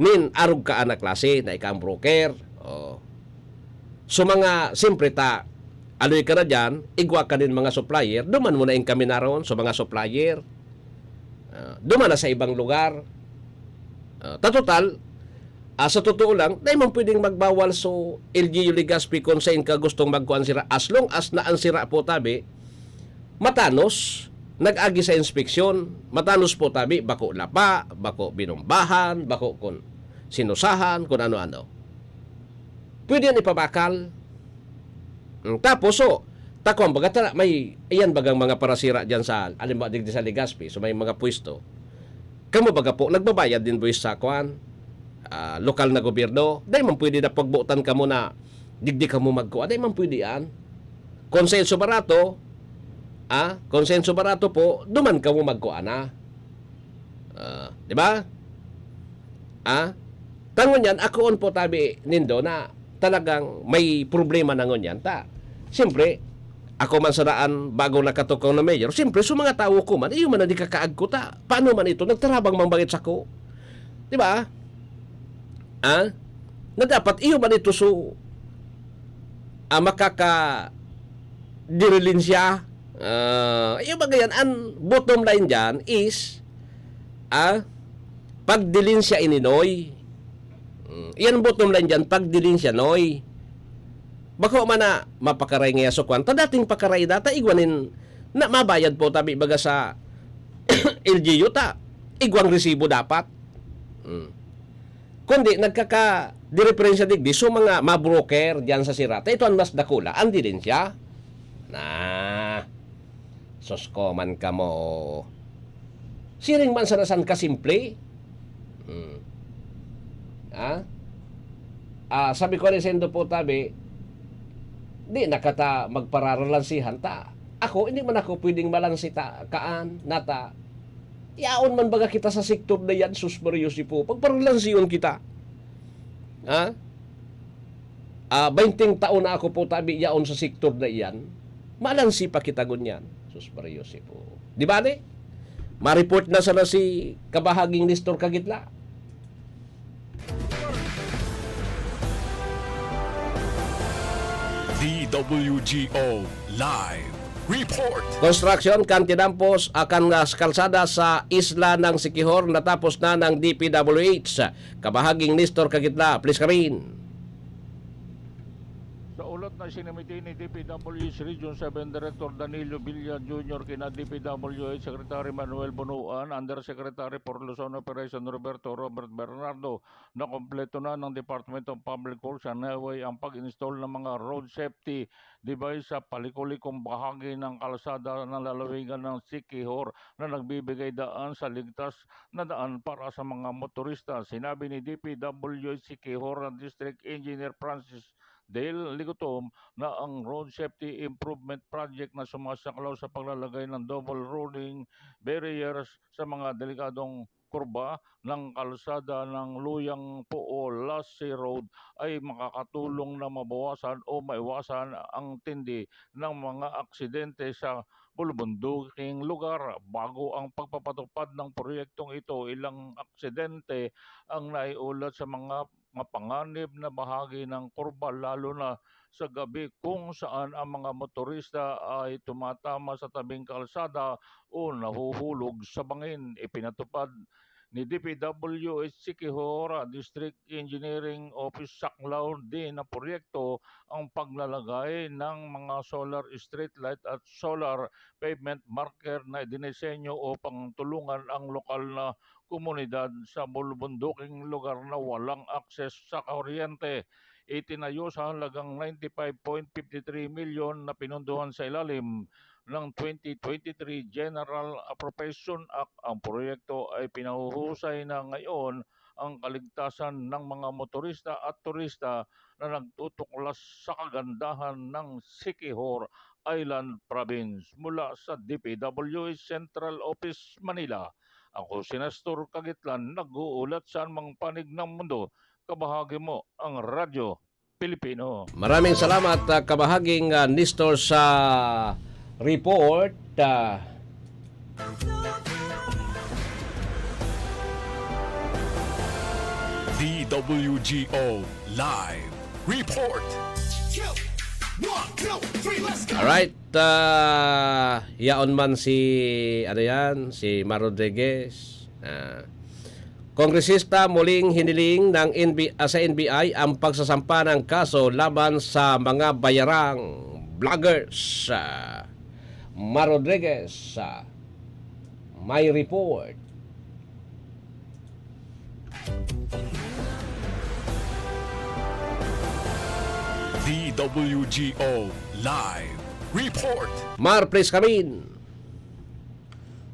nin arog ka ana klase na ika ang broker. Oh. So, mga, siyempre ta, aloy ka na diyan, igwa ka nin mga supplier, duman mo na enkaminaron sa mga supplier. Ah, duman na sa ibang lugar. Ah, ta total, ah, sa totoo lang, dai man pwedeng magbawal so L G U Legazpi kung sain ka gustong magkuan sira, as long as na ang sira po tabi, matanos, nag-agi sa inspeksyon, matanos po tabi, bako lapa, bako binumbahan, bako kun sinusahan, kun ano-ano. Pwede yan ipabakal. Mm, tapos, so, takuan baga tara, may, iyan bagang mga parasira diyan sa, halimbawa, digdi sa Legazpi, so may mga pwesto. Kamo baga po, nagbabayad din buwis sa kuan, ah, lokal na gobyerno. Dai man pwede na pagbuotan kamo na digdi kamo magkuan. Dai man pwede yan. Konsenso barato, ah, konsenso barato po, duman kamo magkuan na. Ah, di ba? Ah, tangon yan, akoon po tabi nindo na talagang may problema na ngunyan ta. Siyempre, ako man sa daan, bago nakatukaw na mayor, siyempre, sa mga tawo ko man, iyo man na di kakaagko ta. Paano man ito? Nagtarabang mang bangit sako. Di ba? Ah? Na dapat iyo man ito so, ah, makaka-, dirilen siya. Ah, iyo ba ganyan? Ang bottom line dyan is, ah, pagdilin siya ini, Noy. Mm, iyan bottom line dyan, pagdilin siya, Noy. Bako man na mapakaray ngaya so kwan. Ta dating pakaray data, igwa nin na mabayad po tabi baga sa L G U ta. Igwang resibo dapat. Mm. Kundi nagkakadireperensya digdi so mga mabroker diyan sa sira. Ta ito ang mas dakula, ang dilin siya. Na, sus ko man kamo. Siring man sana san kasimple. Hmm. Ha? Ah, sabi ko rin sa indo po tabi, di na kata magpararalansihan ta. Ako, hindi man ako pwedeng malansi ta, kaan, nata. Yaon man baga kita sa sektor na yan, sus Mario Sipo, pagparalansiyon kita. Ha? Ah, bainting taon na ako po tabi yaon sa sektor na iyan. Malansi pa kita ngunyan. Sus Mario Sipo. Di ba, ne? Ma-report na sana si kabahaging Nestor Kagitla. D W G O Live Report. Construction kan tinampos akan, ah, kalsada sa isla ng Siquijor natapos na ng D P W H. Kabahaging Nestor Kagitla, please, Karin. Sa ulat na isinamiti ni D P W H Region seven Director Danilo Villa Junior kina D P W H Secretary Manuel Bonoan, Undersecretary for Luzon Operation Roberto Robert Bernardo, na kompleto na ng Department of Public Works and Highway ang pag-install ng mga road safety device sa palikolikong bahagi ng kalsada na lalawigan ng Siquijor na nagbibigay daan sa ligtas na daan para sa mga motorista. Sinabi ni D P W H Siquijor na District Engineer Francis Dale Ligotom na ang Road Safety Improvement Project na sumasaklaw sa paglalagay ng double rolling barriers sa mga delikadong kurba ng kalsada ng Luyang Pool, Lassi Road ay makakatulong na mabawasan o maiwasan ang tindi ng mga aksidente sa bulubunduking lugar. Bago ang pagpapatupad ng proyektong ito, ilang aksidente ang naiulat sa mga mapanganib na bahagi ng kurba, lalo na sa gabi, kung saan ang mga motorista ay tumatama sa tabing kalsada o nahuhulog sa bangin. Ipinatupad ni D P W H Siquijor District Engineering Office Saclao D na proyekto ang paglalagay ng mga solar street light at solar pavement marker na dinisenyo upang tulungan ang lokal na komunidad sa bulubunduking lugar na walang akses sa kuryente. Itinayo sa halagang ninety-five point fifty three milyon na pinunduhan sa ilalim ng twenty twenty-three General Appropriation Act. Ang proyekto ay pinahuhusay na ngayon ang kaligtasan ng mga motorista at turista na nagtutuklas sa kagandahan ng Siquijor Island Province. Mula sa D P W H Central Office, Manila, ako si Nestor Kagitlan, nag-uulat sa anumang panig ng mundo. Kabahagi mo ang Radyo Pilipino. Maraming salamat, ah, kabahaging, ah, Nestor, sa report. Ah, D W G O Live Report. Two, one, two, three, let's go! Alright, ah, yaon man si, ano yan, si Mar Rodriguez. Ah, Kongresista muling hiniling ng N B, ah, sa N B I ang pagsasampa ng kaso laban sa mga bayarang vloggers. Ah, Mar Rodriguez, ah, may report. D W G O Live Report. Mar, please come in.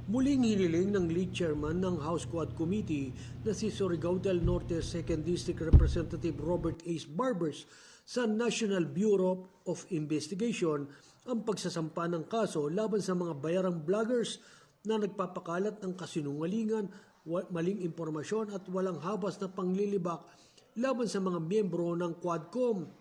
Muling hiniling ng lead chairman ng House Quad Committee na si Surigao del Norte Second District Representative Robert Ace Barbers sa National Bureau of Investigation ang pagsasampa ng kaso laban sa mga bayarang vloggers na nagpapakalat ng kasinungalingan, wa-, maling impormasyon at walang habas na panglilibak laban sa mga miyembro ng Quadcom.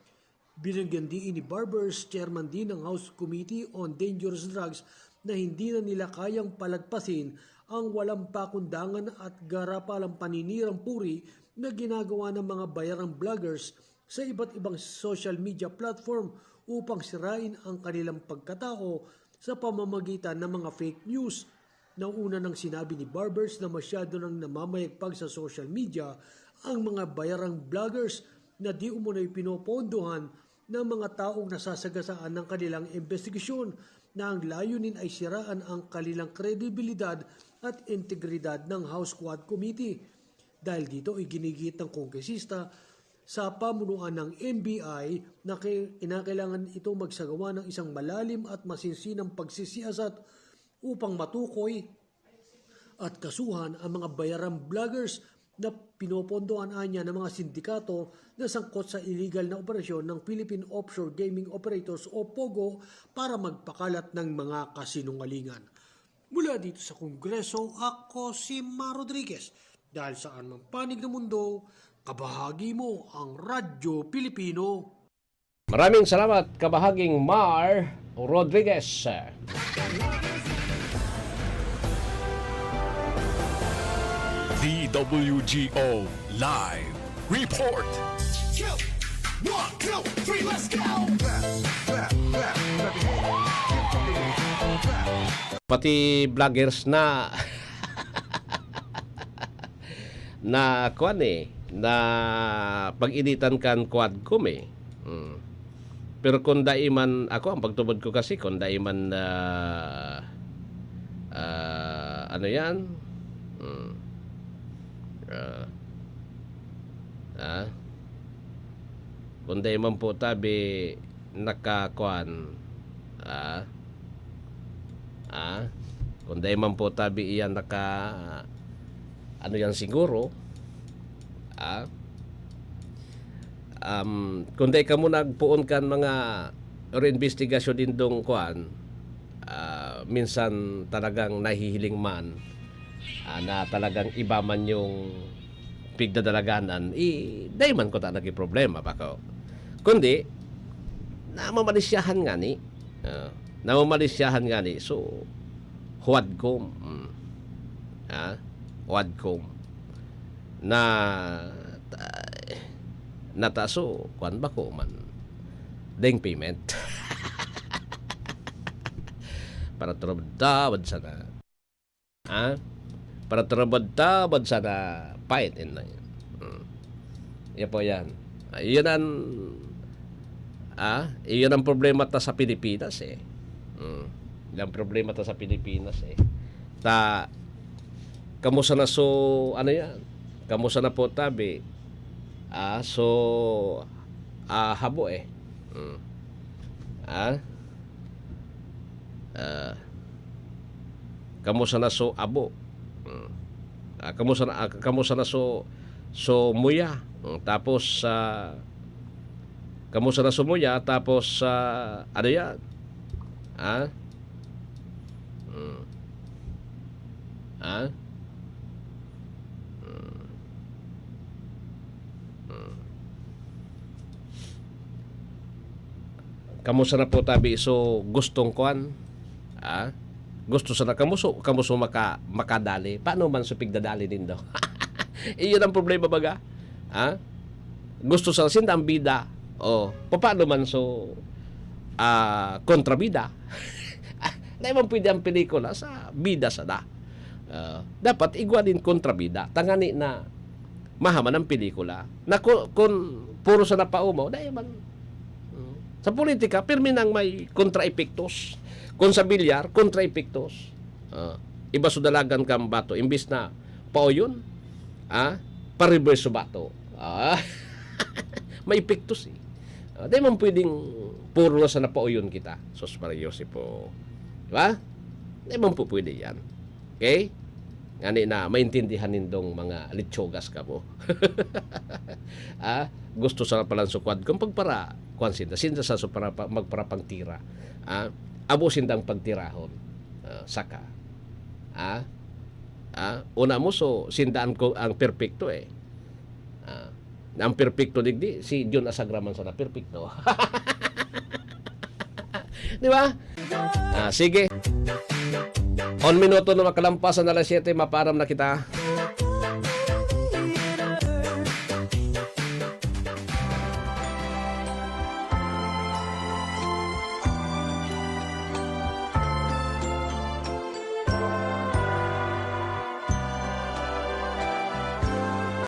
Binigyan diin ni Barbers, chairman din ng House Committee on Dangerous Drugs, na hindi na nila kayang palagpasin ang walang pakundangan at garapalang paninirang puri na ginagawa ng mga bayarang vloggers sa iba't ibang social media platform upang sirain ang kanilang pagkatao sa pamamagitan ng mga fake news. Nauna nang sinabi ni Barbers na masyado nang namamayagpag sa social media ang mga bayarang vloggers na di umano'y pinopondohan ng mga taong nasasagasaan ng kanilang imbestigasyon, na ang layunin ay siraan ang kanilang kredibilidad at integridad ng House Quad Committee. Dahil dito, iginigit ng kongresista sa pamunuan ng N B I na kay-, kinakailangan ito magsagawa ng isang malalim at masinsinang pagsisiyasat upang matukoy at kasuhan ang mga bayarang vloggers na pinopondohan anya ng mga sindikato na sangkot sa illegal na operasyon ng Philippine Offshore Gaming Operators o POGO para magpakalat ng mga kasinungalingan. Mula dito sa Kongreso, ako si Mar Rodriguez. Dahil sa anumang panig ng mundo, kabahagi mo ang Radyo Pilipino. Maraming salamat, kabahaging Mar Rodriguez. D W G O Live Report. Two, one, two, three, let's go! Pati vloggers na, na kuwan eh, na pag-initan kan Quadcom eh. Mm. Pero kung dai man, ako, ang pagtubod ko kasi, kung dai man, ah, ah, ano yan? Mm. Ah. Ah. Kung dai man po tabi nakakuan, ah, ah, kung dai man po tabi iyan naka, ano yan siguro, ah, um, kung dai kamo nagpoon kan mga or investigasyon nindong kuan, ah, minsan talagang nahihiling man, ah, na talagang iba man yung pigdadalaganan, eh, dai man ko ta naging problema, bako. Kundi, namamalisyahan ngani. Ah, namamalisyahan ngani. So, huwad ko. Mm. Ha? Huwad ko. Na, ta-, nataso, kuwan ba ko man? Ding payment. Para turubdawad sana. Ha? Para tabad-tabad sana fight in line. Hmm. Yan po yan. Ah, iyon ang, ah, iyon ang problema ta sa Pilipinas eh. Hmm. Yan ang problema ta sa Pilipinas eh. Ta, kamo sana so, ano yan? Kamo sana po tabi. Ah, so, ah, habo eh. Hmm. Ah? Ah, kamo sana so abo. Hmm. Ah, kamo sana, ah, kamo sana so, so muya. Hmm, tapos, ah, kamo sana so muya, tapos, ah, ano yan? Ah? Hmm. Ah? Hmm. Hmm. Kamo sana po tabi so gustong kuan, ah, gusto sana kamo so, kamo so maka-, makadali. Paano man so pigdadali nindo? Iyon ang problema baga. Ah? Gusto sana sinda ang bida. O, papaano man so, ah, kontrabida? Ah, dai man pwede ang pelikula sa bida sana. Ah, dapat igwa nin kontrabida. Tangani na mahaman ang pelikula. Na ku-, kun puro sana paumaw, dai man. Mm. Sa politika, pirmi nang may kontra-epektos. Kun sa bilyar, kontra-epektos. Ah, iba so dalagan kan bato, imbis na pauyon, ah, pa-reverse so bato. Ah, may epektos eh. Ah, dai man pwedeng puro na sana pauyon kita. Sus, Maria Jose po. Di ba? Dai man po pwede yan. Okay? Ngani na maintindihan nindong mga litsugas kamo. Ah, gusto sana palan sukwad kung pagpara, kuwan sinda, sinda sa supara-, pa-, magparapangtira. Ah, abo sindang pagtirahon. Ah, saka. Ah, ah, una mo, so, sinda ang ko-, ang perpekto eh. Ah, ang perpekto digdi, si Jun Asagra man sana perpekto. Di ba? Ah, sige. On minuto na makalampas ang alas siyete, mapaaram na kita.